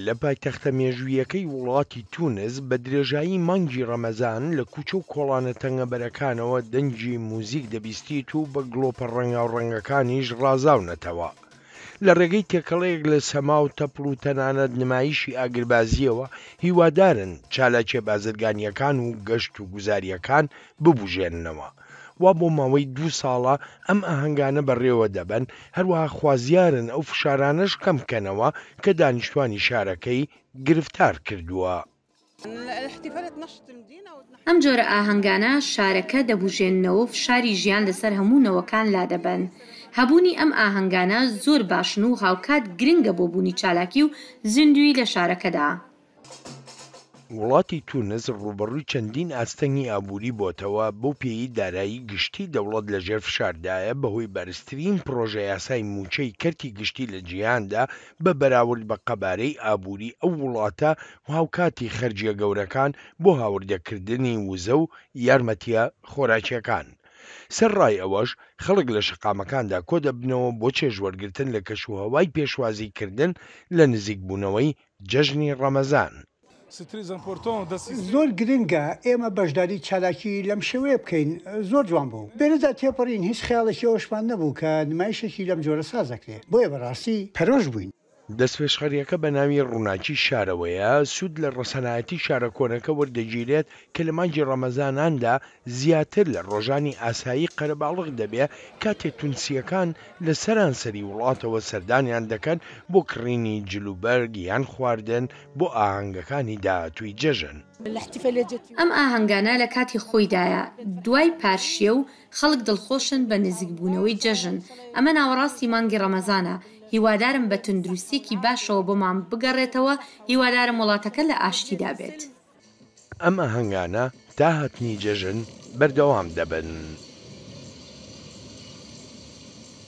لە پایتەختە مێژووییەکەی وڵاتی تونس بە درێژایی مانگی ڕەمەزان لە کوچە و کۆڵانە تەنگەبەرەکانەوە دەنگی موزیک دەبیستیت و بە گڵۆپە ڕەنگاوڕەنگەکانیش ڕازاونەتەوە. لە ڕێگەی تێکەڵەیەک لە سەما و تەپڵ و تەنانەت نمایشی ئاگربازییەوە هیوادارن چالاکیە بازرگانییەکان و گەشت و گوزارییەکان ببوژێننەوە. وا بۆ ماوەی دوو ساڵە ئەم ئاهەنگانە بەڕێوە دەبەن، هەروەها خوازیارن ئەو فشارانەش کەم بکەنەوە کە دانیشتوانی شارەکەی گرفتار کردووە. ئەم جۆرە ئاهەنگانە شارەکە دەبوژێننەوە و فشاری ژیان لەسەر هەموو نەوەکان لادەبەن. هەبوونی ئەم ئاهەنگانە زۆر باشن و هاوکات گرنگە بۆ بوونی چالاکی و زیندوویی لە شارەکەدا. وڵاتی تونس ڕووبەڕووی چەندین ئاستەنگی ئابووری بۆتەوە، بەو پێیەی دارایی گشتی دەوڵەت لەژێر فشاردایە بەهۆی بەرزترین پڕۆژەیاسای مووچەی کەرتی گشتی لە جیهاندا بە بەراورد بە قەبارەی ئابووری ئەو وڵاتە و هاوکاتی خەرجیە گەورەکان بۆ هاوردەکردنی وزە و یارمەتیە خۆراکیەکان. سەرڕای ئەوەش خەڵک لە شەقامەکاندا کۆدەبنەوە بۆ چێژوەرگرتن لە کەشوهەوای پێشوازیکردن لە نزیکبوونەوەی جەژنی ڕەمەزان. زۆر گرنگە ئێمە بەشداری چالاکی لەم شێوەیە بکەین، زۆر جوان بوو. لێرەدا تێپەڕین هیچ خەیاڵێکی ئەوەشمان نەبوو کە نمایشێکی لەم جۆرە ساز دەکرێ، بۆیە بەڕاستی پەرۆش بووین. دەستپێشخەرییەکە بە ناوی ڕووناکی شارەوەیە، سوود لە ڕەسەنایەتی شارە کۆنەکە وەردەگیرێت کە لە مانگی ڕەمەزاناندا زیاتر لە ڕۆژانی ئاسایی قەرەباڵغ دەبێ کاتێ تونسییەکان لە سەرانسەری وڵاتەوە سەردانیان دەکەن بۆ کڕینی جلوبەرگ یان خواردن بۆ ئاهەنگەکانی داهاتووی جەژن. ئەم ئاهەنگانە لە کاتی خۆیدایە، دوای پارشێو خەڵک دڵخۆشن بە نزیکبوونەوەی جەژن، ئەمە ناوەڕاستی مانگی ڕەمەزانە، هیوادارم بە تەندروستییەکی باشەوە بۆمان بگەڕێتەوە، هیوادارم وڵاتەکە لە ئاشتیدا بێت. ئەم ئاهەنگانە تا هاتنی جەژن بەردەوام دەبن.